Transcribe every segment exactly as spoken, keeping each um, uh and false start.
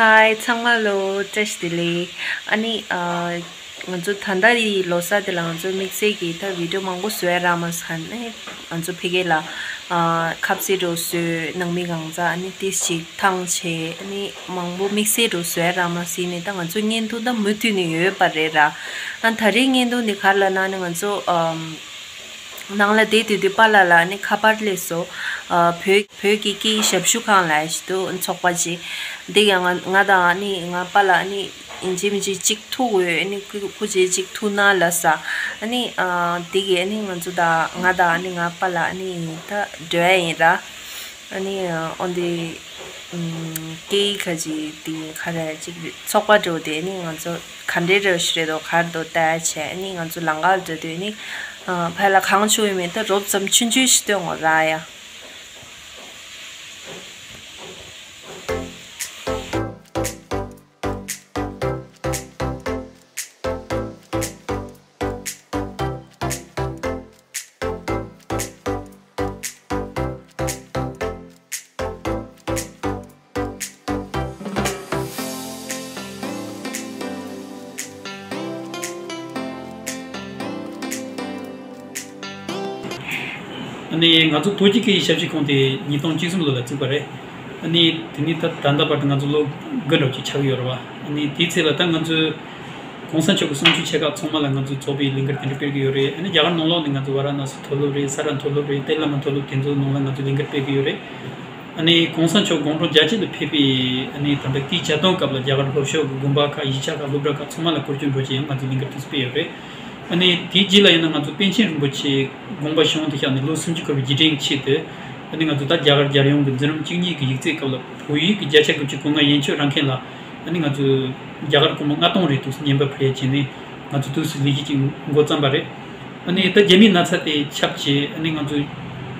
ཧའི། ཚང་མ་ལོ་བཀྲ་ཤིས་བདེ་ལེགས། ཨ་ནི་ཨ། ང་ཚོ་ད་ལྟ་རེའི་ལོ་གསར་དེ་ལ་ང་ཚོ་དམིགས་བསལ་གྱི་ད་བི་ཌིའོ་མང་པོ་བཟོ་ཡ་རག་མ་སོང་། ཨ་ནི་ང་ཚོ་ཕ་གི་ལ་ཨ། ཁ་ཟས་འདྲ་བཟོས། ནང་མི་གང་ཚ། ཨ་ནི་ཏིས་ཅིག་ཐང་ཆད། ཨ་ནི་མང་པོ་དམིགས་བསལ་འདྲ་བཟོ་ཡ་རག་མ་སོང་ནས། ད་ང་ཚོ་བརྙན་ཐུང་ད་མུ་མཐུད་ནས་ཡོད་པ་རེད་ར། ཨ། ད་རེའི་བརྙན་ཐུང་འདི་ག་རེ་ལབ་ན། ཨ་ནི་ང་ཚོ་ཨམ། ནང་ལ་བསྡད་དུས་དུས་པཱ་ལགས་ལ་ནི་ཁ་པར་སླེབས་སོང་། ཨ། བོད་བོད་ཀྱི་སྐད་ཡིག་ཞབས་ཞུ་ཁང་ལ་ཞིག་ཏུ་ཚོགས་པ་ཅིག་འདི་ཡང་ང་ང་དང་ནི་ང་པཱ་ལགས་ནི་ཡིན་གཅིག་མིན་གཅིག་གཅིག་ཐུག་དགོས། ནི་སྐུ་སྐུ་མཁྱེན་གཅིག་ཐུག་གནང་ལབ་ས། ནི་ཨ། འདི་གས་ནི་ང་ཚོ་དང་ང་དང་ནི་ང་པཱ་ལགས་ནི་ད་འགྲོ་ཡ་ཡིན་ར། ཨ་ནི་ཨ། འོན་ཏེ་ཨམ། སྐད་ཡིག་ཁ་ཅིག་དེ་ག་རེ་ཅིག་ཚོགས་པ་འགྲོ་དེ་ནི་ང་ཚོ་ག་འདྲའི་རེ་ཞུ་རེད་དོ། གར་དོ་ལྟ་བྱས་ནི་ང་ཚོ་ལམ་ཁ་འགྲོ་དུས་ནི་ཨ། ཕ་ལ་གང་བྱུང་ཡོད་མེད་ད་རོབ་ཙམ་ཆུང་ཆུང་ཞིག་སྟོན་འོང་ར་ཡ། ཨ་ནི་ང་ཚོ་བོད་ཀྱི་སྐད་ཡིག་ཞབས་ཞུ་ཁང་དེ་ཉིས་སྟོང་བཅུ་གསུམ་ལོ་ལ་བཙུགས་པ་རེད། ཨ་ནི་དེ་ནས་ད་ད་ལྟ་བར་དུ་ང་ཚོ་ལོ་དགུ་འདྲ་བོ་ཅིག་ཆགས་ཡོད་རེད་བ། ཨ་ནི་དེའི་ཚེ་ལ་ད་ང་ཚོས་གོང་ས་མཆོག་གི་གསུང་ཆོས་ཆེ་ཁག་ཚང་མ་ལ་ང་ཚོས་ཚོགས་པའི་ལས་འགུལ་དེ་འདྲ་སྤེལ་གྱི་ཡོད་རེད། ཨ་ནི་རྒྱ་གར་ནང་ལོགས་ནས་ང་ཚོ་ཝ་ར་ཎ་སི་མཐོ་སློབ་རེད། ས་ར་མཐོ་སློབ་རེད། ཏེ་བླ་མ་མཐོ་སློབ་དེ་ཚོའི་ནང་ལ་ང་ཚོས་ལས་འགུལ་སྤེལ་གྱི་ཡོད་རེད། ཨ་ནི་གོང་ས་མཆོག་དགུང་གྲངས་བརྒྱད་ཅུ་ལ་ཕེབས་པའི་ཨ་ནི་ད་ལྟ་སྐུའི་གྱ་སྟོན་སྐབས་ལ་རྒྱ་གར་ལྷོ་ཕྱོགས་ཀྱི་དགོན་པ་ཁག་གཞིས་ཆགས་ཁག་སློབ་གྲྭ་ཁག་ཚང་མ་ལ་སྐོར་སྐྱོད་འགྲོ་བྱས་ཡང་ང་ཚོས་ལས་འགུལ་དེ་ཚོ་སྤེལ་ཡོད་རེད། ཨ་ནི་དེའི་རྗེས་ལ་ཡིན་ན་ང་ཚོ་པཎ་ཆེན་རིན་པོ་ཆེ་དགོངས་པ་ཞུ་བ་དུ་བཞག་ནས་ལོ་སུམ་ཅུ་འཁོར་བའི་རྗེས་དྲན་ཆེད་དུ། ཨ་ནི་ང་ཚོ་ད་རྒྱ་གར་རྒྱལ་ཡོངས་ཀྱི་འཛིན་རིམ་བཅུ་གཉིས་ཀྱི་ཡིག་ཚད་སྐབས་ལ་བོད་ཡིག་གི་བརྒྱ་ཆ་དགུ་བཅུ་གོ་ལྔ་ཡན་ཆོད་རག་མཁན་ལ་ཨ་ནི་ང་ཚོས་རྒྱ་གར་སྒོར་མོ་ལྔ་སྟོང་རེ་དུ་བརྙན་པར་ཕུལ་ཡ་བྱས་ནས་ང་ཚོ་དུས་སུ་ལས་གཞི་ཅིག་འགོ་བརྩམས་པ་རེད། ཨ་ནི་ད་རྒྱ་མིའི་ན་ཚ་དེ་ཁྱབ་བྱས། ཨ་ནི་ང་ཚོས་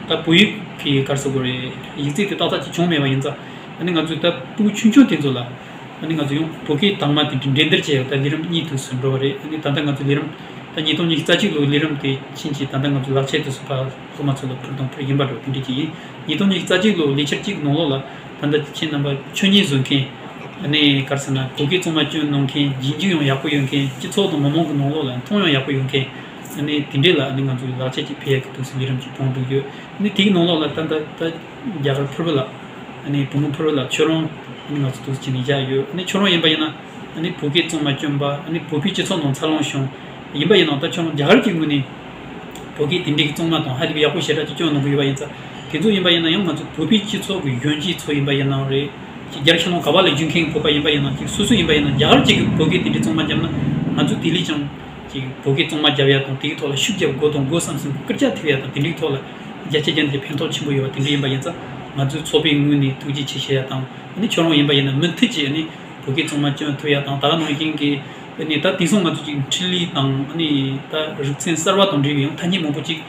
ད་བོད་ཡིག་གི་ག་རེ་ཟེར་དགོས་རེད། ཡིག་ཚད་དེ་ཏག་ཏག་ཅིག་བྱུང་མེད་པ་ཡིན་ཙང་། ཨ་ནི་ང་ཚོས་ད་ཕྲུ་གུ་ཆུང་ཆུང་དེ་ཚོ་ལ་ཨ་ནི་ང་ཚོ་ཡང་བོད་སྐད་དྭངས་མ་དེ་འདྲ་འགྲན་བསྡུར་བྱས་ཡོད། ད་ལས་རིམ་གཉིས་དུས་སུ་འགྲོ་བ་རེད། ཨ་ནི་ད་ལྟ་ང་ཚོ་ལས་རིམ་ད་ཉིས་སྟོང་ཉི་ཤུ་རྩ་གཅིག་ལོའི་ལས་རིམ་དེ་ཕྱིན་ཅི་ད་ལྟ་ང་ཚོ་ལག་ཁྱེར་དུས་སུ་ཕར་སློབ་མ་ཚོ་ལ་ཕུལ་དང་ཕུལ་བཞིན་པ་འགྲོ་དེ་འདྲ་ཅིག་ཡིན། ཉིས་སྟོང་ཉི་ཤུ་རྩ་གཅིག་ལོའི་ལས་འཆར་གཅིག་ནང་ལོགས་ལ་ད་ལྟ་ཁྱེད་རྣམ་པ་ཆོས་ཉིད་བཟོ་མཁན། ཨ་ནི་ག་རེ་ཟེར་ན་བོད་སྐད་གཙང་མ་སྐྱོན་གནང་མཁན། རྗེས་འཇུག་ཡང་ཡག་པོ་ཡོད་མཁན། སྤྱི་ཚོགས་དང་མི་མང་གི་ནང་ལོགས་ལ་མཐོང་ཡང་ཡག་པོ་ཡོད་མཁན། ཨ་ནི་དེ་འདྲས་ལ་ཨ་ནི་ང་ཚོས་ལག་ཁྱེར་གཅིག་ཕུལ་ཡག་གི་དུས་སུ་ལས་རིམ་གཅིག་བང་བསྒྲིགས་ཡོད། ཨ་ནི་དེའི་ནང་ལོགས་ལ་ད་ལྟ་ད་རྒྱ་གར་ཕུར་བུ་ལགས། ཨ་ནི་བུ་མོ་ཕུར་བུ་ལགས་ཁྱོད་རང་ཨ་ནི་ང་ཚོ་དུས་སུ་བྱས་ནས་བཞག་ཡོད། ཨ་ནི་ཁྱོད་རང་ཡིན་པ་ཡིན་ན་ཨ་ནི་བོད་སྐད་གཙང་མ་སྐྱོན་པ། ཨ་ནི་བོད་པའི་སྤྱི་ཚོགས་ནང་འཚར་ལོངས་བྱུང་། ཡིན་པ་ཡིན་ནའང་ད་ཁྱོད་རང་རྒྱ་གར་གྱི་ངོས་ནས་བོད་སྐད་དེ་འདྲའི་གཙང་མ་དང་ཧ་ལས་པའི་ཡག་པོ་ཞེ་དྲག་ཅིག་སྐྱོན་གནང་གི་ཡོད་པ་ཡིན་ཙང་། དེ་ཚོ་ཡིན་པ་ཡིན་ན་ཡང་ང་ཚོ་བོད་པའི་སྤྱི་ཚོགས་ཀྱི་གཞོན་སྐྱེས་ཚོ་ཡིན་པ་ཡིན་ནའང་རེད། ཅིག་རྒྱལ་ཕྱི་ནང་ག་བ་ལ་བཞུགས་མཁན་བོད་པ་ཡིན་པ་ཡིན་ནའང་ཅིག་སོ་སོ་ཡིན་པ་ཡིན་ན་རྒྱ་གར་གཅིག་གི་བོད་སྐད་དེ་འདྲའི་གཙང་མ་བརྒྱབ་ན་ང་ཚོ་དེ་ལས་ཀྱང་ཅིག་བོད་སྐད་གཙང་མ་བརྒྱབ་ཡ་དང་དེའི་ཐོག་ལ་ཤུགས་རྒྱབ་དགོས་དང་དགོས་བསམ་བསམ་གི་སྐུལ་ལྕག་ཐེབས་ཡ་དང་དེ་འདྲའི་ཐོག་ལ་བརྒྱ་ཆ་བརྒྱ་ནས་ཕན་ཐོགས་ཆེན་པོ་ཡོད་པ་དེ་འདྲ་ཡིན་པ་ཡིན་ཙང་ང་ཚོའི་ཚོགས་པའི་ངོས་ནས་ཐུགས་རྗེ་ཆེ་ཞུ་ཡ་དང་། ཨ་ནི་ཁྱོད་རང་ཡིན་པ་ཡིན་ན་མུ་མཐུད་ཀྱིས་ཨ་ནི་བོད་སྐད་གཙང་མ་སྐྱོན་ཐུབ་ཡ་དང་། ད་ག་ནང་བཞིན་གྱི་ཨ་ནི་ད་དེང་སང་ང་ཚོ་ཅིག་འཕྲིན་ལས་དང་ཨ་ནི་ད་རིག་ཚན་གསར་བ་དང་འབྲེལ་བའི་ཡང་ཐ་སྙད་མང་པོ་ཅིག་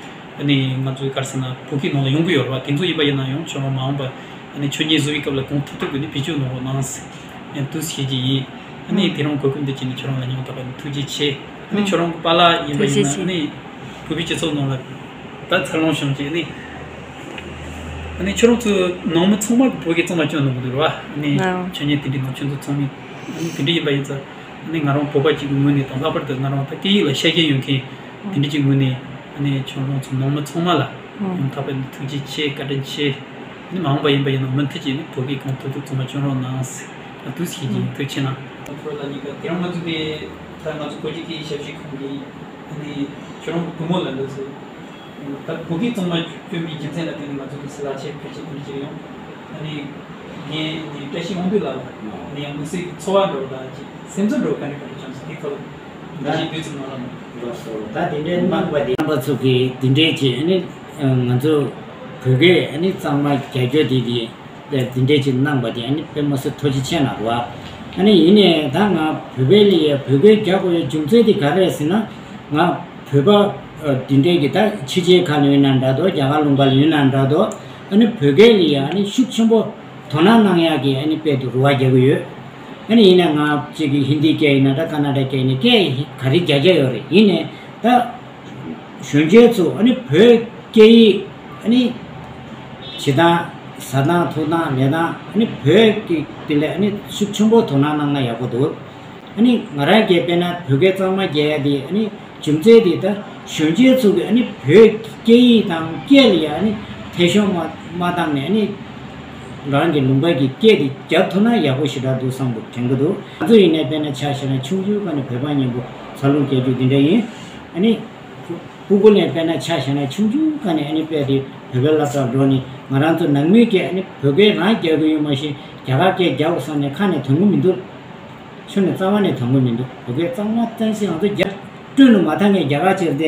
ཨ་ནི་ང་ཚོའི་ག་རེ་ཟེར་ན་བོད་སྐད་ནང་ལ་ཡོང་གི་ཡོད་རེད་བ། དེ་ཚོ་ཡིན་པ་ཡིན་ན་ཡང་ཁྱོད་རང་མ་འོངས་པ་ཨ་ནི་ཆོས་ཉིད་བཟོ་བའི་སྐབས་ལ་གོང་མཐོར་ཐུག་གི་ནི་བེད་སྤྱོད་གནང་རོགས་གནང་ཟེར་ཡང་དུས་ཞུ་རྒྱུ་ཡིན། ཨ་ནི་དེ་རིང་གོ་སྐབས་འདི་བྱས་ནས་ཁྱོད་རང་ལ་མྱོང་བཏང་བ་ནི་ཐུགས་རྗེ་ཆེ། ཨ་ནི་ཁྱོད་རང་གི་པཱ་ལགས་ཡིན་པ་ཡིན་ན་ཨ་ནི་བོད་པའི་སྤྱི་ཚོགས་ནང་ལ་ད་འཚར་ལོངས་བྱུང་རྗེས་ཨ་ནི། ཨ་ནི་ཁྱོད་རང་ཚོ་ནང་མི་ཚང་མ་གི་བོད་སྐད་གཙང་མ་སྐྱོན་གནང་གི་འདུག་རེད་བ། ཨ་ནི་ཨང་ཆོས་ཉིད་དེ་འདྲའི་ནང་ཁྱོད་ཚོ་ཚང་མས་ཨ་ནི་དེ་འདྲ་ཡིན་པ་ཡིན་ཙང་། ཨ་ནི་ང་རང་བོད་པ་གཅིག་གི་ངོས་ནས་དང་ལྷག་པར་དུ་ང་རང་ད་སྐད་ཡིག་ལ་ཤ་ཞེན་ཡོད་མཁན་དེ་འདྲ་གཅིག་ངོས་ནས་ཨ་ནི་ཁྱོད་རང་ཚོ་ནང་མི་ཚང་མ་ལ་ཨང་ཡང་དག་པའི་ཐུགས་རྗེ་ཆེ། བཀའ་དྲིན་ཆེ། ཨ་ནི་མ་འོངས་པ་ཡིན་པ་ཡིན་ན་མུ་མཐུད་ཀྱིས་ནི་བོད་སྐད་གོང་མཐོར་འདེགས་གཙང་མ་སྐྱོན་རོགས་གནང་ཟེར་དུས་ཞིག་གིས་ཐུགས་ཆེ་གནང་། ཁོ་ལ་ཉིད་ཀ་དེ་རིང་ང་ཚོ་དེ་ད་ང་ཚོ་བོད་ཀྱི་སྐད་ཡིག་ཞབས་ཞུ་ཁང་གི་ཨ་ནི་ཁྱོད་རང་གི་བུ་མོ་ལ་འདུག་ཟེར། ད་བོད་སྐད་གཙང་མ་སྐྱོན་པའི་རྒྱུ་མཚན་ལ་བརྟེན་ནས་ང་ཚོ་གི་སི་ལ་ཆེ་ཕལ་ཆེར་ཕུལ་གྱི་ཡོང་། ཨ་ནི་ངས་ནི་བཀྲ་ཤིས་དབང་འདུས་ལགས་ལ་ནི་ཡང་དམིགས་བསལ་གྱི་ཚོར་བ་འདྲ་བོ་དང་ཅིག་སེམས་ཚོར་འདྲ་བོ་ག་འདྲ་ག་འདྲ་བྱུང་སོང་། དེ་ཁོ་ལ་འགྲེལ་བཤད་བསྡུས་ཙམ་གནང་རོགས་གནང་། ལགས་སོ། ད་དེ་འདྲའི་གནང་བ་དེ་རྣམ་པ་ཚོ་གིས་དེ་འདྲའི་ཅིག་ཨ་ནི་ང་ཚོ་བོད་སྐད་ཨ་ནི་གཙང་མ་རྒྱག་རྒྱུ་དེ་དེ། དེ་འདྲས་ཅིག་གནང་བ་དེ་ཨ་ནི་དཔེ་མ་སྲིད་ཐུགས་རྗེ་ཆེ་གནང་རོགས། ཨ་ནི་ཡིན་ནའི་ད་ང་བོད་པའི་ལ་ཡ་བོད་སྐད་རྒྱག་དགོས་ཡ་རྒྱུ་མཚན་དེ་ག་རེ་རེད་ཟེར་ན། ང་བོད་པ་ཨ་དེ་འདྲས་ཀྱི་ད་ཕྱི་རྒྱལ་ཁག་ལ་ཡོད་ན་འདྲ་འདུག་རྒྱ་གར་ལུང་པ་ལ་ཡོད་ན་འདྲ་འདུག་ཨ་ནི་བོད་སྐད་ལ་ཡ་ཨ་ནི་ཤུགས་ཆེན་པོ་དོ་སྣང་གནང་ཡག་གི་ཨ་ནི་དཔེ་དུ་རེ་བ་རྒྱག་གི་ཡོད། ཨ་ནི་ཡིན་ན་ང་གཅིག་གི་ཧིན་དི་སྐད་ཡིན་ན་འདྲ་ཀ་ན་ཌ་སྐད་ཡིན་ན་སྐད་ག་རེ་རྒྱག་རྒྱག་ཡོད་རེད། ཡིན་ནའི་ད། གཞོན་སྐྱེས་ཚོ་ཨ་ནི་བོད་སྐད་ཡིག་ཨ་ནི་བྱེད་སྟངས་ ཟ་སྟངས་འཐུང་སྟངས་ལས་སྟངས་ཨ་ནི་བོད་ཀྱི་དེ་ལས་ཨ་ནི་ཤུགས་ཆེན་པོ་དོ་སྣང་གནང་ན་ཡག་པོ་འདུག་ཨ་ནི་ང་རང་གིས་དཔེར་ན་བོད་སྐད་གཙང་མ་རྒྱག་ཡ་དེ་ཨ་ནི་རྒྱུ་མཚན་དེ་ད་གཞོན་སྐྱེས་ཚོ་གི་ཨ་ནི་བོད་ཀྱི་སྐད་ཡིག་དང་སྐད་ལ་ཡ་ཨ་ནི་ཐད་གཞོགས་མ་མ་བཏང་ནས་ཨ་ནི་རང་གི་ལུང་པ་གི་སྐད་དེ་རྒྱབ་ཐུབ་ན་ཡག་པོ་ཞེ་དྲག་འདུག་བསམ་གི་དྲན་གི་འདུག་ང་ཚོ་ཡིན་ནའི་དཔེར་ན་ཆ་བཞག་ན་ཆུང་ཆུང་སྒང་ནས་བོད་པ་མཉམ་པོ་འཚར་ལོངས་རྒྱག་རྒྱུ་འདི་འདྲ་ཡིན། ཨ་ནི། སྤུ་གུ་ལས་དཔེར་ན་ཆ་བཞག་ན་ཆུང་ཆུང་སྒང་ནས་ཨ་ནི་དཔེ་དེ་བོད་པའི་སློབ་གྲྭར་འགྲོ་ནས་ང་རང་ཚོ་ནང་མི་གིས་ཨ་ནི་བོད་སྐད་རང་རྒྱག་གི་ཡོད་མ་གཞི་རྒྱ་གར་སྐད་རྒྱག་དགོས་བསམ་ནས་ཁ་ནས་དོན་གི་མི་འདུག་ཆུ་ནས་རྩ་བ་ནས་དོན་གི་མི་འདུག་བོད་སྐད་གཙང་མ་བཙན་ཞིང་ང་ཚོ་རྒྱ་སྤྲོད་ལ་མ་ཐང་ངས་རྒྱ་གར་ཆེར་བསྡད་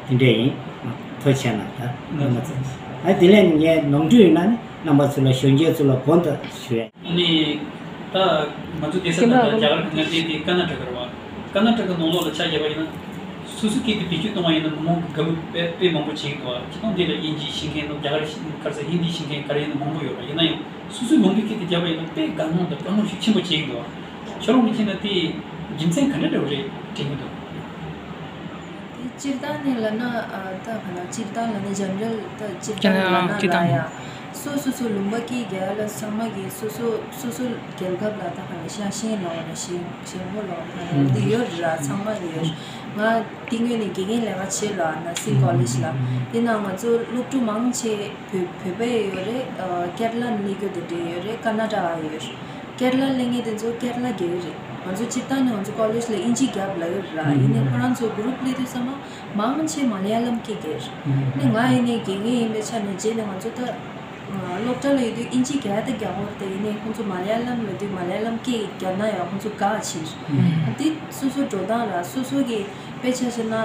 ཡིན། དེ་འདྲས་ཡིན། ཐུགས་རྗེ་ཆེ་གནང་ད་རྣམ་པ་ཚོ། ཨ་དེ་ལས་ངས་ནོར་འཁྲུལ་ཡོད་ན་ནི་རྣམ་པ་ཚོ་ལ་གཞོན་སྐྱེས་ཚོ་ལ་གོང་དུ་ཞུ་ཡ། ཨ་ནི། ད་ང་ཚོ་སྡེ་ས་ཁྱིམ་ནང་ལ་པ་རྒྱ་གར་གྱི་ངར་ལྡན་དེ་ཀར་ནཱ་ཊ་ཀ་རེད་བ། ཀར་ནཱ་ཊ་ཀ་ནང་ལོགས་ལ་ཆ་བཞག་པ་ཡིན་ན། སོ་སོའི་སྐད་དེ་བེད་སྤྱོད་གཏོང་བ་ཡིན་ན་མི་མང་གི་དགའ་མོས་དཔེ་དཔེ་མང་པོ་བྱེད་ཀྱི་འདུག་བ། སྤྱིར་བཏང་འདི་ལ་དབྱིན་ཇི་ཤེས་མཁན་དང་རྒྱ་གར་ཤེས་ག་རེ་ཟེར་ཧིན་དི་ཤེས་མཁན་ག་རེ་ཡིན་ན་མང་པོ་ཡོད་པ་ཡིན་ན་ཡང་སོ་སོའི་ལུང་པའི་སྐད་དེ་བརྒྱབ་པ་ཡིན་ན་དཔེ་དགའ་སྣང་དང་དགའ་སྣང་ཤུགས་ཆེན་པོ་བྱེད་ཀྱི་འདུག་བ། ཁྱོད་རང་གི་མཁྱེན་ན་དེ་རྒྱུ་མཚན་ག་འདྲ་འདྲ་བོ་རེད་དྲན་གྱི་འདུག་དེ་སྤྱིར་བཏང་ནས་ལབ་ན་ཨ་ད་ག་ལ་སྤྱིར་བཏང་ལབ་ན་ཇེ་ནེ་རལ་ད་སྤྱིར་བཏང་ལབ་ན་ལ་ཡ། སོ་སོ་སོ་ལུང་པ་སྐད་རྒྱག་ཡ་ལ་ཚང་མ་གིས་སོ་སོ་སོ་སོ་རྒྱལ་ཁབ་ལ་ད་ག་ལ་ཤ་ཞེན་ལབ་པ་ན་ཞེན་ཞེན་པོ་ལབ་པ་ན་འདི་ཡོད་ར་ཚང་མ་ལ་ཡོད། ང་འདི་ངོས་ནས་དགེ་རྒན་ལས་ཀ་བྱེད་ལ་ནར་སིང་ཀོ་ལེཇ་ལ། དེ་ན་ང་ཚོ་སློབ་ཕྲུག་མང་ཆེ་བོད་བོད་པ་ཡོད་རེད། ཨ་ཀེ་ར་ལ་ནས་སླེབས་རྒྱུ་དེ་འདྲས་ཡོད་རེད། ཀར་ནཱ་ཊ་ཀ་ཡོད་རེད། ཀེ་ར་ལ་སླེབས་མཁན་དེ་ཚོ་ཀེ་ར་ལ་རྒྱག་གི་རེད། ང་ཚོ་སྤྱིར་བཏང་ནས་ང་ཚོ་ཀོ་ལེཇ་ལ་དབྱིན་ཇི་རྒྱབ་ལབ་ཡོད་ར། ཡིན་ནའི་ཁོ་རང་ཚོ་གུ་རུབ་སླེབས་དུས་ཙམ་པ་མང་ཆེ་མ་ལ་ཡ་ལམ་སྐད་རྒྱག་གི་རེད། ནི་ང་ཡིན་ནའི་དགེ་རྒན་ཡིན་པའི་ཆ་ནས་རྗེས་ནས་ང་ཚོ་ད་སློབ་གྲྭ་ལ་ཡོད་དུས་དབྱིན་ཇི་རྒྱག་ཡ་ད་རྒྱག་གི་རེད། ཡིན་ནའི་ཁོང་ཚོ་མ་ལ་ཡ་ལམ་ལབ་དུས་མ་ལ་ཡ་ལམ་སྐད་རྒྱབ་ན་ཡང་ཁོང་ཚོ་དགའ་ཕྱིར། འདི་སོ་སོ་འགྲོ་སྟངས་ར་སོ་སོ་གི་དཔེ་ཆ་བཞག་ན་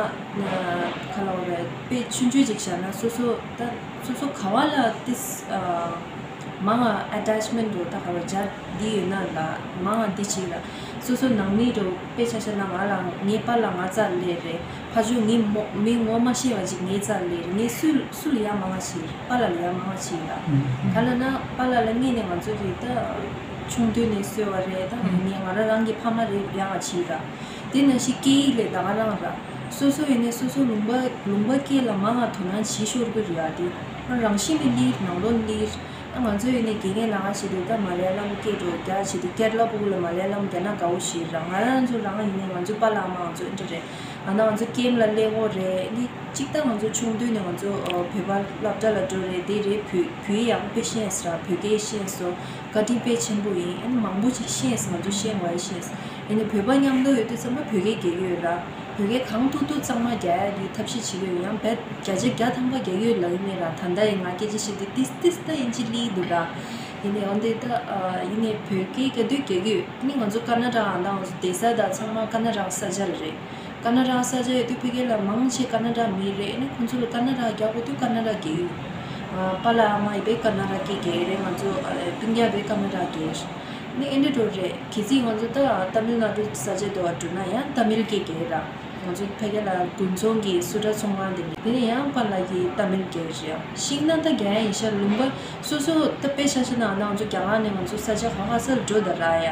ག་ལབ་དགོས་རེད། དཔེ་ཆུང་ཆུང་ཅིག་བཞག་ན་སོ་སོ་ད་སོ་སོ་ག་བ་ལ་ཏིས་མང་ང་ཨ་ཊེཆ་མེན་ཊི་འགྲོ་ད་ག་བ་སྦྱར་འདི་ཡོད་ན་ལ་མང་ང་འདི་བྱེད་ལ། སོ་སོ་ནང་མི་འགྲོ་དཔེ་ཆ་བཞག་ན་ང་ལ་ངའི་པཱ་ལགས་ང་རྩར་སླེབས་རེད། ཕར་ཕྱོགས་ངའི་མོ་མི་ངོ་མ་ཤེས་པ་ཅིག་ངའི་རྩར་སླེབས་རེད། ངས་སུ་སུ་ལ་ཡ་མང་ང་བྱེད་པཱ་ལགས་ལ་ཡ་མང་ང་བྱེད་ལ། ག་ལབ་ན་པཱ་ལགས་ལ་སྔོན་ནས་ང་ཚོ་གི་ད་ཆུང་དུས་ནས་གསོལ་བ་རེད། ད་ངས་ང་རང་རང་གི་ཕ་མ་རེད་ཡ་ང་བྱེད་ལ། དེ་ནང་བཞིན་སྐད་ཡིག་ལས་ད་ག་རང་ར། སོ་སོ་ཡིན་ནའི་སོ་སོ་ལུང་པ་ལུང་པ་སྐད་ལ་མང་ང་དོ་སྣང་བྱེད་ཤོར་གི་རེད་ཡ། དེ་ང་རང་བཞིན་གྱི་ལིར་ནང་ལོགས་ལིར། ཨ་ང་ཚོ་ཡིན་ནའི་དགེ་རྒན་ལ་ང་བྱེད་དུས་ད་མ་ལ་ཡ་ལམ་སྐད་འགྲོ་རྒྱ་བྱེད་དུས་ཀེ་ར་ལ་སྤུ་གུ་ལ་མ་ལ་ཡ་ལམ་རྒྱག་ན་དགའ་བོ་ཞིག་ར། ང་རང་ཚོ་རང་ཡིན་ནའི་ང་ཚོ་པཱ་ལགས་མང་ཚོ་འདྲ་རེད། ཨ་ན་ང་ཚོ་ཀེམ་ལ་སླེབས་འོ་རེད། ནི་གཅིག་ད་ང་ཚོ་ཆུང་དུས་ནས་ང་ཚོ་བོད་པ་སློབ་གྲྭ་ལ་འགྲོ་རེད། དེ་རེད་བོད་བོད་ཡིག་ཡག་པོ་དཔེ་ཤེས་སོང་ར། བོད་སྐད་ཤེས་སོང་། བཀའ་དྲིན་དཔེ་ཆེན་པོ་ཡིན། ཨ་ནི་མང་པོ་ཅིག་ཤེས་སོང་། ང་ཚོ་ཤེས་དགོས་ཡ་ཤེས་སོང་། ཡིན་ནའི་བོད་པ་མཉམ་དུ་ཡོད་དུས་ཙམ་པ་བོད་སྐད་རྒྱག་གི་ཡོད་ར། བོད་སྐད་གང་ཐུབ་ཐུབ་གཙང་མ་རྒྱག་ཡ་དེ་ཐབས་ཤེས་བྱེད་ཀྱི་ཡོད། ཡང་བོད་བརྒྱ་ཆ་བརྒྱ་ཐམ་པ་རྒྱག་གི་ཡོད་ལབ་ཀྱི་མེད་ར། ད་ལྟ་ཡིན་ང་སྐད་ཆ་བཤད་དུས་ཏིས་ཏིས་ད་དབྱིན་ཇི་ལི་འདུག་ར། ཡིན་ནའི་འོན་ཏེ་ད་ཡིན་ནའི་བོད་སྐད་རྒྱག་དུས་རྒྱག་གི་ཡོད། ནི་ང་ཚོ་ཀར་ནཱ་ཊ་ཀ་ཨ་ད་ང་ཚོ་བསྡད་ས་ད་ཚང་མ་ཀར་ནཱ་ཊ་ཀ་ས་ཆ་ལ་རེད། ཀར་ནཱ་ཊ་ཀ་ས་ཆ་ཡོད་དུས་བོད་སྐད་ལ་མང་ཆེ་ཀར་ནཱ་ཊ་མི་རེད། ནི་ཁོང་ཚོ་ལ་ཀར་ནཱ་ཊ་རྒྱག་དགོས་དུས་ཀར་ནཱ་ཊ་རྒྱག་ཡོད། ཨ་པཱ་ལགས་ཨ་མ་ཡིན་པས་ཀར་ནཱ་ཊ་སྐད་རྒྱག་ཡོད་རེད། ང་ཚོ་ཨ་སྤུན་ཀྱག་པས་ཀར་ནཱ་ཊ་རྒྱག་ཡོད། ནི་ཨེ་འདྲ་འགྲོ་རེད། གལ་སྲིད་ང་ཚོ་ད་ཏ་མིལ་ནཱ་ཌུ་ས་ཆ་དེ་བ་འགྲོ་ན་ཡང་ཏ་མིལ་སྐད་རྒྱག་ཡོད་ར། ང་ཚོ་ཕ་གི་ལ་དགུན་ཚོང་གི་སུ་ཊར་ཚོང་ཁང་དེ་ནས་དེ་ནས་ཡང་པཱ་ལགས་ཀྱིས་ཏ་མིལ་རྒྱག་གི་རེད། ཤིང་ན་ད་རྒྱག་ཡ་ཡིན་ཤག་ལུང་པ་སོ་སོ་ད་དཔེ་ཆ་བཞག་ན་ང་ཚོ་རྒྱ་གར་ནས་ང་ཚོ་ས་ཆ་ག་ག་ས་ལ་འགྲོ་ད་ར་ཡ།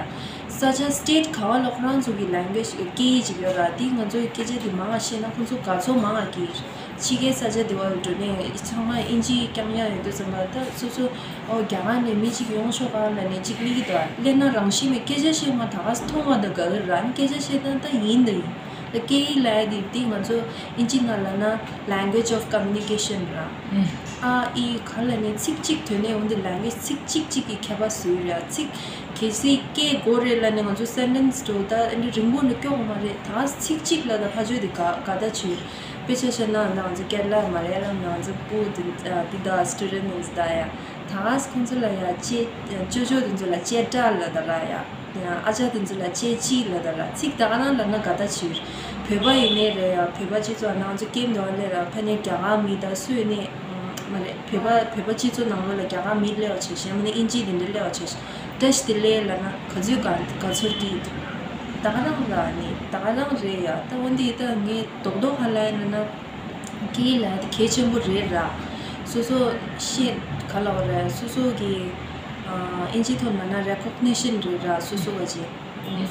ས་ཆ་སི་ཊེ་ཊི་ག་བ་ལ་ཁོ་རང་ཚོ་གི་ལེང་གུ་ཨེཇ་སྐད་ཡིག་ཅིག་ཡོད་ར། དེ་ང་ཚོ་གི་སྐད་ཆ་དེ་མང་ང་ཤེས་ན་ཁོ་ཚོ་དགའ་ཚོར་མང་ང་སྐྱེ་གི་རེད། ཕྱི་རྒྱལ་ས་ཆ་དེ་བ་ལ་འགྲོ་ནས་ཚང་མ་དབྱིན་ཇི་རྐྱང་རྐྱང་ཡོད་དུས་ཙམ་པ་ད་སོ་སོ་ཨོ་རྒྱ་གར་ནས་མི་གཅིག་ཡོང་ཆོག་ག་ལབ་ནས་གཅིག་སླེབས་ཀྱི་འདུག་ཨ། སླེབས་ན་རང་བཞིན་མེད་སྐད་ཆ་བཤད་མ་ད་ག་སེ་མཐོང་བ་ད་ག་གི་ར། ཨ་ནི་སྐད་ཆ་བཤད་སྟངས་ད་ཡིན་ད་ཡིན། ད་སྐད་ཡིག་ལབ་ཡ་དེ་དེ་ང་ཚོ་དབྱིན་ཇི་ནང་ལབ་ན་language of communication ར། ཨ་ཨི་ག་ལབ་ནས་ཚིག་གཅིག་ཐོན་ནས་འོན་ཏེ་language ཚིག་གཅིག་གཅིག་གི་ཁྱད་པར་བཟོས་རེད་ཨ། ཚིག་གལ་སྲིད་སྐད་དགོས་རེད་ལབ་ནས་ང་ཚོ་སེན་ཊེན་སི་འགྲོ་ད་ཨ་ནི་རིང་པོ་ནས་སྐྱོ་གི་མ་རེད། ད་ག་སེ་ཚིག་གཅིག་ལབ་ད་ཕར་ཕྱོགས་དེ་དགའ་དགའ་ད་བྱོས། དཔེ་ཆ་བཤད་ན་ང་ཚོ་ཀེ་ར་ལ་མ་ལ་ཡ་ལམ་ནང་ཚོ་སྤུ་དེ་དེ་ད་སི་ཊུ་ཌེན་ཊི་ནི་ད་ཡ། ད་ག་སེ་ཁོང་ཚོ་ལ་ཡ་ཅེ་ཅོ་ཅོ་དེ་ཚོ་ལ་ཅེ་ཏྲ་ལབ་ད་ར་ཡ། ཨ་ཅག་དེ་ཚོ་ལ་ཅེ་ཅི་ལབ་ད་ར། ཚིག་ད་ག་རང་ལབ་ན་དགའ་ད་བྱོས། བོད་པ་ཡིན་ནའི་རེད་ཡ། བོད་པ་སྤྱི་ཚོགས་ནང་ཚོ་ཀེམ་དུ་ཨ་ལེ་ར་ཕ་ནས་རྒྱ་གར་མི་ད་སུ་ཡིན་ནའི་མ་རེད། བོད་པ་བོད་པ་སྤྱི་ཚོགས་ནང་ལོགས་ལ་རྒྱ་གར་མི་སླེབས་པ་བྱས་ཤག་མ་ནས་དབྱིན་ཇི་དེ་འདྲ་སླེབས་པ་བྱས་ཤག་བཀྲ་ཤིས་བདེ་ལེགས་ལབ་ན་ག་ཚོད་དགའ་དགའ་ཚོར་གྱིས་འདུག་ད་ག་རང་ལ་ནི་ད་ག་རང་རེད་ཡ། ད་འོན་ཏེ་ད་ངས་རྡོག་རྡོག་ཧ་ལ་ཡ་ན་ན་སྐད་ཡིག་ལ་དེ་གལ་ཆེན་པོ་རེད་ར། སོ་སོ་ཤེས་ག་ལ་བ་ར་སོ་སོ་གི་ཨིན་ཇི་ཐོག་ན་ན་recognition རེད་ར། སོ་སོ་བ་ཅིག་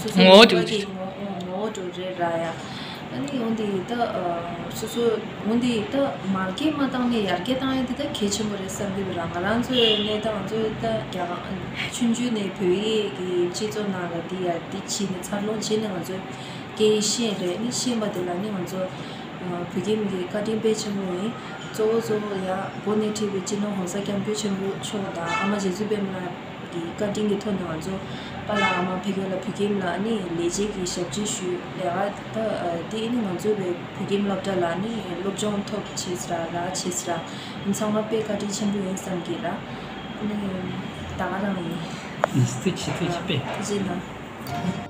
སོ་སོ་ངོ་བོ་གི་ངོ་ངོ་བོ་རེད་ར་ཡ། ཨ་ནི་འོན་ཏེ་ད་ཨ་སོ་སོ་འོན་ཏེ་ད་མར་གད་མ་བཏང་ནས་ཡར་གད་བཏང་ཡ་དེ་ད་གལ་ཆེན་པོ་རེད་བསམ་གྱི་འདུག་ར། ང་རང་ཚོའི་གནས་སྟངས་ང་ཚོའི་ད་རྒྱ་གར་ཆུང་ཆུང་ནས་བོད་ཡིག་གི་སྤྱི་ཚོགས་ནང་ལ་འདི་ཡ་འདི་བྱས་ནས་འཚར་ལོངས་བྱས་ནས་ང་ཚོ་སྐད་ཡིག་ཤེས་རེད། ནི་ཤེས་པ་དེ་ལ་ནི་ང་ཚོ་ཨ་བོད་ཁྱིམ་གྱི་བཀའ་དྲིན་དཔེ་ཆེན་པོ་ཡིན། གཙོ་བོ་གཙོ་བོ་ཡ་འགོ་ནས་ཁྲིད་པའི་སྤྱི་ནོར་༸གོང་ས་༸སྐྱབས་མགོན་ཆེན་པོ་མཆོག་དང་ཨ་མ་རྗེ་བཙུན་པད་མ་ལགས་ཀྱི་བཀའ་དྲིན་གྱི་ཐོག་ནས་ང་ཚོ་པཱ་ལགས་ཨ་མ་ཕ་གི་ལ་བོད་ཁྱིམ་ལ་ནི་ལས་བྱེད་ཀྱི་ཞབས་ཕྱི་ཞུས། ལས་ཀ་ད་དེ་ནི་ང་ཚོ་བའི་བོད་ཁྱིམ་སློབ་གྲྭ་ལ་ནི་སློབ་སྦྱོང་ཐོབ་བྱས་ཟེར་ར་ལ་བྱས་ཟེར་ར་ཚང་མ་དཔེ་བཀའ་དྲིན་ཆེན་པོ་ཡིན་བསམ་གྱི་ར། ནི་ད་ག་རང་ཡིན། ཐུགས་རྗེ་ཆེ། ཐུགས་རྗེ་ཆེ་པས། ཐུགས་རྗེ་གནང་།